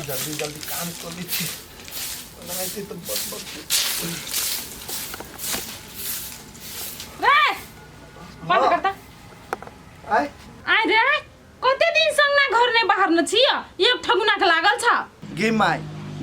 जल्दी जल्दी काम कऽ लै छी, ओना हेतै तऽ बस बस। रे, बंद करता। आय। आय रे, कते दिन संग ना घर ने बाहर न छी, एक ठगुना के लागल छ। गे माय,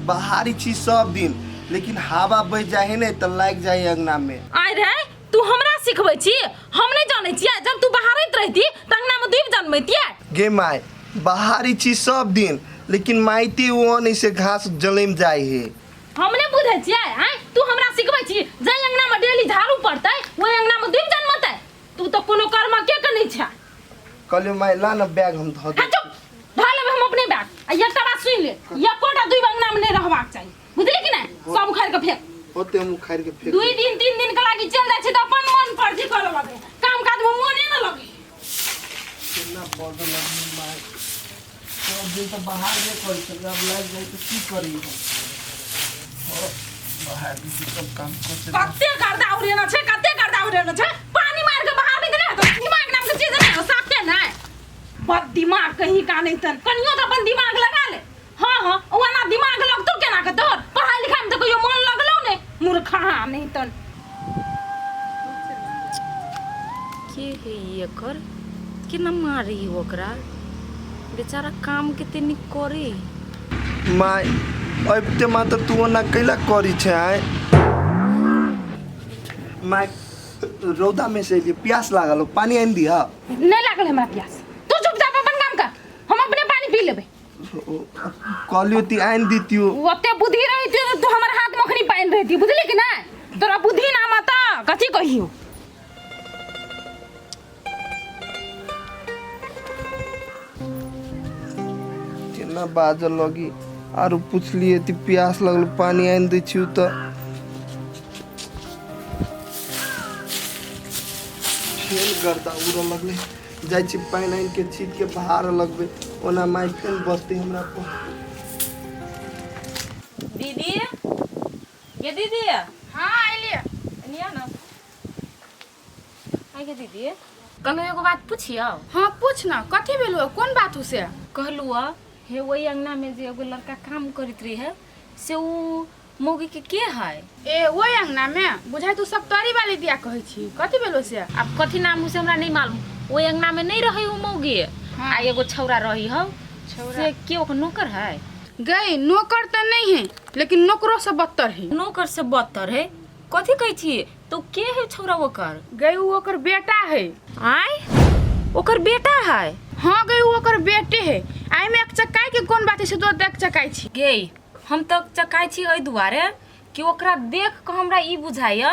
बाहरी छी सब दिन, लेकिन हवा बह जाए है ने तऽ लागि जाए है अंगना में। आय रे, तू हमरा सिखबै छी? हम नहीं जानै छियै, जब तू बाहरैत रहती त अंगना में दुइब जनमैतियै। गे माय, बाहरी छी सब दिन, लेकिन माइते ओ नहीं से घास जलम जाए है। हम नहीं बुझै छियै। आय, तू हमरा सिखबै छी? जाहि अंगना में डेली झाड़ू पड़तै ओहि अंगना में दुइब जनमतै। तू तो कोनो कर्म के के नहीं छै। कहलियो माय, ला ना बैग, हम धऽ हाँ दे। चुप, धऽ लेबै हम अपने बैग। आ एकटा बात सुनि ले, एकोटा दुइब अंगना में नहीं रहबाक चाही, बुझली कि नहीं? सब उखाड़ि के फेंक। ओते हम उखाड़ि के फेंक। 2 दिन 3 दिन के लागी चल जाइ छै तऽ अपन मन पर जी करऽ लगे, काम काज में मोने न लगे। केना बजऽ लगली माय, सब दिन तऽ बाहर नहि करै छलै, आब लागि जाइ तऽ की करी हम? हँ, बाहर भी सब काम कर छै। कते गर्दा उड़ेना छै, कते गर्दा उड़ेना छै। पानी मार के बाहर निकले तो दिमाग नाम के चीज नहीं हो साफे नहीं। बद दिमाग कहीं का नहीं तन, कनियो तो अपन दिमाग लगा ले। हाँ हाँ, ओना दिमाग लगतो केना के तोहर? पढ़ाई लिखाई में तो कहियो मन लगलो नहीं, मूर्खा नहीं तन। के है ई? एकर केना मारी ओकरा? बेचारा काम कते नीक करे। माय, अबिते मात्र तू ओना कैला करी छै? आय माय, रौदा में से एलियै, प्यास लागल हो, पानी आनि दिह। नहीं लागल हमरा प्यास, तू चुपचाप अपन काम कर, हम अपने पानी पी लेबै। कहलियो ती आनि दितियो। ओते बुद्धि रहितियो तऽ तू हमर हाथ में अखनी पानि रहिती, बुझली कि नहीं? तोरा बुद्धि नाम त कथी कहियो। केना बाजऽ लगी? आरो पुछलियै ती प्यास लगल, पानी आनि दै छियौ तऽ फेर गर्दा उड़ऽ लगलै। जाइ छी, पानि आनि के छीट के बहार लगबै, ओना माय फेर बजतै हमरा पर। दीदी, ये दीदी। हाँ, अयलियै। एनिया ना आइ गे। दीदी, कहलहुँ एगो बात पुछियौ? हाँ, पूछ ना, कथी भेलौ? कोन बात हो से? कहलहुँ हे, ओहि अंगना में जे एगो लड़का काम करैत रहे से उ मौगी के के है? ए, ओहि अंगना में बुझाइ तू सब तरी वाली दिया कहै छी। कथी भेलौ से? आब कथी नाम हो से हमरा नहीं मालूम। ओहि अंगना में नहीं रहे उ मौगी आ एगो छौरा रही हौ। छौरा? से के ओकर नौकर है? गई, नौकर तऽ नहीं है, लेकिन नौकरो से बदतर है। नौकर से बदतर है? कथी कहै छी? तो के है छौरा ओकर? गई, उ ओकर बेटा है। आय, ओकर बेटा है? हाँ गई, उ ओकर बेटे है। आई में एक चकाई के कोन बात है से तो देख चकाई छी? गे, हम तऽ चकाइ छी एहि दुआरे कि ओकरा देख कऽ हमरा ई बुझाइए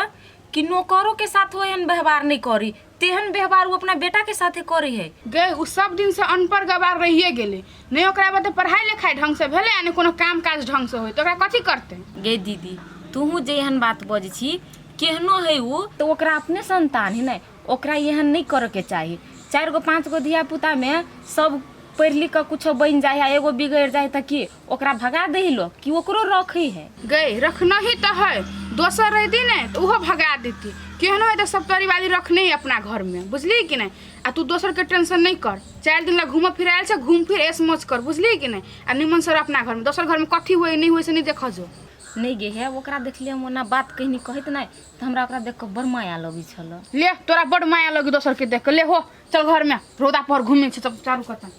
कि नौकरो के साथ ओहन व्यवहार नहीं करी तेहन व्यवहार ओ अपना बेटा के साथे करी है। गई, उ सब दिन से अनपढ़ गवार रहिए गेलै, नहीं ओकरा बाते पढ़ाई लिखाई ढंग से भेलै आ नहि कोनो काम काज ढंग से होय, तऽ ओकरा कथी करतै? गे दीदी, तूहू जे एहन बात बजै छी, केहनो है उ तऽ ओकरा अपने संतान है ने, ओकरा एहन नहीं करऽ के चाही। 4 गो 5 गो धिया पुता में सब पढ़ि लिख कऽ कुछो बनि जाइ है, एगो बिगड़ि जाइ तऽ की ओकरा भगा दै लोग कि ओकरो रखै है? गई, रखना ही तो है। दोसर रहती ने तो उहो भगा देती। केहनो है तो सब तरी वाली रखने ही अपना घर में, बुझली कि नहीं? आ तू दोसर के टेंशन नहीं कर। 4 दिन ला घूम फिर आयल छै, घूम फिर ऐश मौज कर, बुझली कि नहीं? आ निमन से रह अपना घर में, दोसर घर में कथी होय नहीं होय से नहीं देख जो। नहि गे हे, ओकरा देखलियै हम ओना बात कहनी कहैत नहि तऽ हमरा ओकरा देख कऽ बड़ माया लगै छल। ले, तोरा बड़ माया लगी दोसर के देख के। ले हो, चल घर में, रौदा पर घूमे छै सब चारू कतन।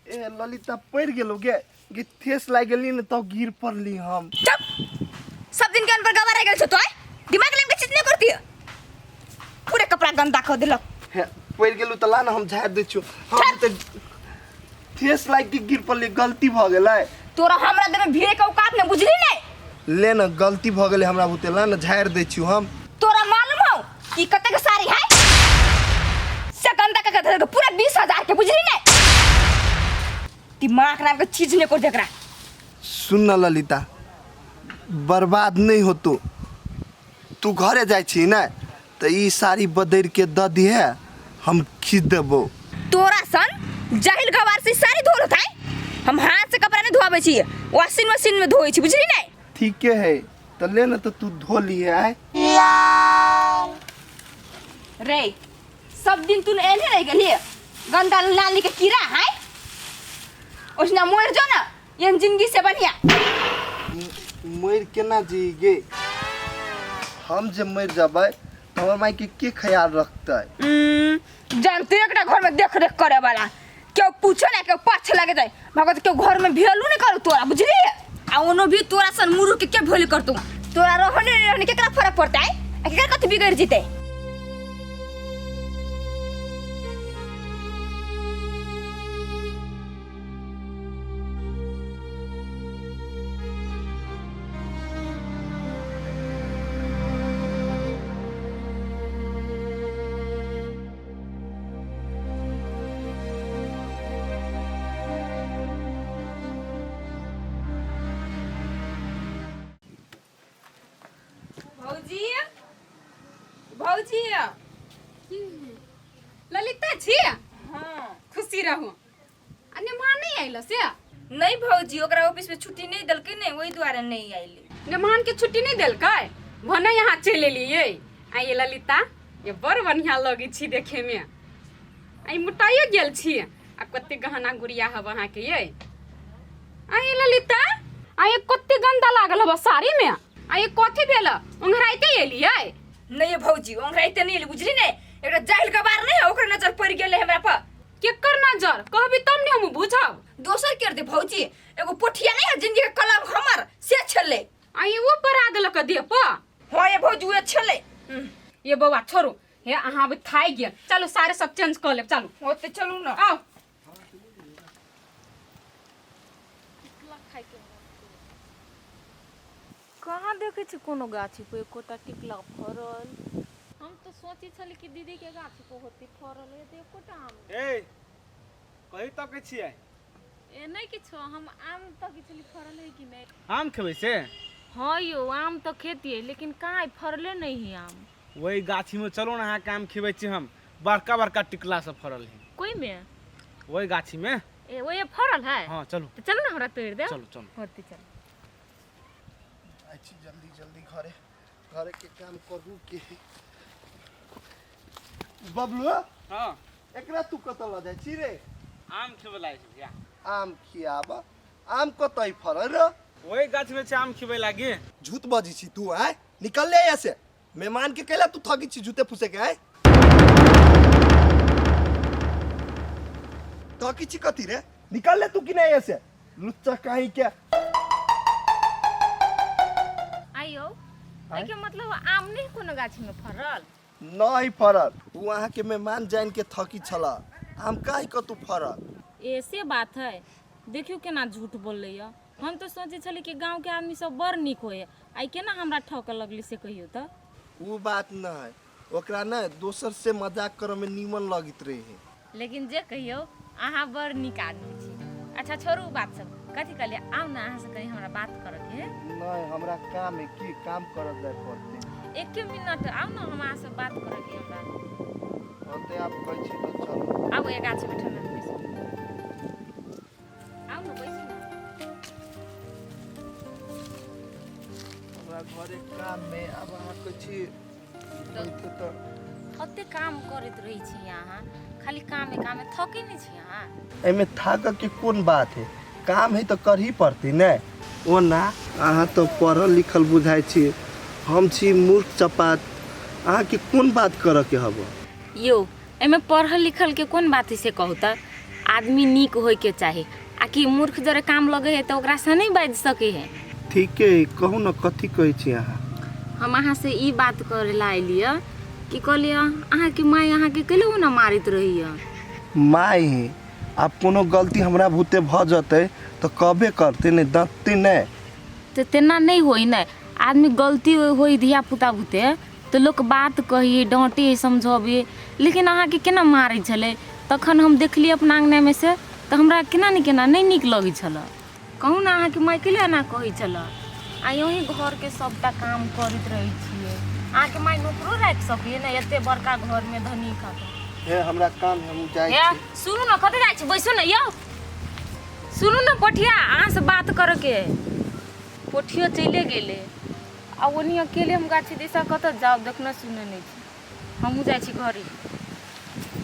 ए ललिता, पड़ि गेलो गे। गे, ठेस लागि गेली ने तब गिर पड़ली हम। चुप, सब दिन के अनपढ़ गवार रह गेल छौ तो दिमाग लेम के चीज नहीं करती है। पूरे कपड़ा गंदा कर देलक। हे, पड़ि गेलू तऽ ला ने, हम झाड़ि दै छियौ। हम तऽ ठेस लागि के गिर पड़ली, गलती भऽ गेलै। तोरा हमरा देह में भीड़े के औकात नहीं, बुझली नहीं? ले ने, गलती भऽ गेलै हमरा बुते, ला ने, झाड़ि दै छियौ हम। तोरा मालूम हौ कि कते के साड़ी है से गंदा के धर के पूरा 20,000 के, बुझली ने? दिमाग नाम के चीज ने को देखरा। सुन न ललिता, बर्बाद नहीं हो तू। तू घरे जाइ छी ने तऽ ई साड़ी बदलि के दऽ दिहे, हम खींच देबो। तोरा सन जाहिल गवार से साड़ी धोल होता है? हम हाथ से कपड़ा नहीं धोआबै छी, वॉशिंग मशीन में धोइ छी, बुझली ने? ठीके है, तऽ ले ने, तऽ तू धो लिए आय। रे सब दिन तू एने रह गेली, गंदा नाली के कीड़ा है, उसना मर जो ना एहन जिंदगी से बढ़िया। मरि केना जी गे? हम जे मरि जबै तऽ हमर मायके के ख्याल रखतै? जानते एकटा घर में देख रेख करे वाला केओ पूछो ना, केओ पाछ लगे जाए भगत, केओ घर में भेलू नहीं करू तोरा, बुझली? आ ओनो भी तोरा सन मुरु के के भेलू करतू? तोरा रहने नहीं रहने केकरा फर्क पड़ता है? आ केकरा कथी बिगड़ जीते? भौजी, भौजी। ललिता छी? हाँ। खुशी रहू। आ नेमान नहीं आइल से? नहीं भौजी, ओकरा ऑफिस में छुट्टी नहीं देलकै ने, ओहि दुआरे नहीं आइले। नेमान के छुट्टी नहीं देलकै भने यहाँ चलि एलियै। आ ये ललिता, ये बड़ बढ़िया लगै छी देखे में। आ ई मोटाइयो गेल छी आ कते गहना गुड़िया हब अहाँके ये। आ ये ललिता, आ ये कते गंदा लागल हब साड़ी में। आ ये कथी भेल, ओंघराइते एलियै? नहीं भौजी, ओंघराइते नहीं एली, बुझली ने? एकटा जाहिल गवार नहीं है, ओकर नजर पड़ि गेलै हमरा पर। केकर नजर कहबी तब ने हम बुझब। दोसर कर दे भौजी, एगो पोठिया नहीं है जिंदगी के कलम हमर से छलै। आ ये वो परा देलक देह पर? हाँ ये भौजी, उहे छलै। ये बौआ छोड़ू, हे अहाँ अभी थाकि गेल, चलू सारे सब चेंज कऽ लेब, चलू। होते चलू ना। आउ। कहाँ देखै छी कोनो गाछी पर एकोटा टिकला फड़ल? हम तऽ सोचै छली कि दीदी के गाछी पर होती फड़ल, हे तऽ एकोटा आम नहि। ए कही तकै छियै? ए नहि किछो, हम आम तकै छली फड़ल है कि नहि। आम खेबै से? हाँ यौ, आम तऽ खेतियै, लेकिन कहाँ फड़ले नहि है आम। ओहि गाछीमे चलू ने, अहाँके आम खिबै छी हम। बड़का बड़का टिकला सब फड़ल है। कोइ में? ओहि गाछीमे। ए ओहे फड़ल है? हाँ चलू। तऽ चलू ने, हमरा तोड़ि देब। चलू चलू। होते चलू। जाइ छी जल्दी जल्दी घरे, घरे के काम करू के। बबलू। हाँ। एकरा तू कतऽ लऽ जाइ छी रे? आम खेबै लागै छै भैया। आम खियाब? आम कतऽ फड़ल रे? ओहि गाछमे छै, आम खिबै लागी। झूठ बजै छी तू? आय निकल ले ऐसे। मेहमान के कैला तू ठगी छी झूठे फूसे के? आय ठगी छी कथी रे? निकल ले तू कि नहीं ऐसे, लुच्चा कहीं के। आइयो, एहिके मतलब आम नहि कोनो गाछीमे फड़ल? नहीं फड़ल। ओ अहाँके मेहमान जान के थकी छला, आम काहे कतू फड़ल। ऐसे बात है? देखियौ केना झूठ बोललैया। हम तऽ सोचै छली कि गाँवके आदमी सब बड़ नीक होइए, आइ केना हमरा ठकऽ लगली से कहियौ तऽ। ओ बात नहीं, ओकरा ने दोसर से मजाक करे में नीमन लगैत रहे। लेकिन जे कहियौ, अहाँ बड़ नीक आदमी छी। अच्छा छोड़ू उ बात सब, कथी कहलियै, आउ ने अहाँसँ कनि हमरा बात करऽके है। नहीं, हमरा काम है, की काम करऽ जाय पड़ते। एके मिनट आउ ने, हम अहाँसँ बात करऽके हमरा। होते आप कहै छी तऽ चलू। आउ, एक गाछ बैठल बैसू। आउ ने, बैसू ने। हमरा घरे काम में अब अहाँ कहै छी बैठू तऽ। कते काम करैत रहै छी अहाँ, खाली कामे कामे, थकै नहि छी अहाँ? एहिमे थाकऽ के कोन बात है? काम है तऽ करही पड़तै ने। ओना अहाँ तऽ पढ़ल लिखल बुझाइ छी, हम छी मूर्ख चपात। अहाँके कोन बात करऽ के हब? यौ, एहिमे पढ़ल लिखल के कोन बात है से कहू तऽ। आदमी नीक होइके चाही, आ कि मूर्ख जरे काम लगै है तऽ ओकरासँ नहि बाजि सकै है। ठीके है, कहू ने कथी कहै छी अहाँ? हम अहाँसँ ई बात करै ला अयलियै कि कहलियै, अहाँके माय अहाँके कैले ओना मारैत रहैया? माय है, आब कोनो गलती हमरा भूते भऽ जेतै तऽ कहबे करतै ने, डँटतै नहि? तऽ तेना नहि होइ ने, आदमी गलती होइ धिया पुता भूते तऽ लोक बात कहै डाँटै समझबै, लेकिन अहाँके केना मारै छलै तखन हम देखलियै अपना अङ्गनामे से, तऽ हमरा केना ने केना नहि नीक लगै छलए। कहू ने, अहाँके माय कैले एना कहै छलए? आ अहीँ घरके सभटा काम करैत रहै छियै, अहाँके माय नौकरो राखि सकैए ने एते बड़का घरमे धनी खातिर। हे, हमरा काम है, हम जाइ हे छी। सुनू ने, कतऽ जाइ छी? बैसू ने यौ। सुनू ने पोठिया, अहाँसँ बात करऽके अइ। पोठियो चलिए गेलै आ ओनी अकेले हम गाछी दिशा कतऽ जाउ? देखने सुनने नहि छी। हमहूँ जाइ छी घरे।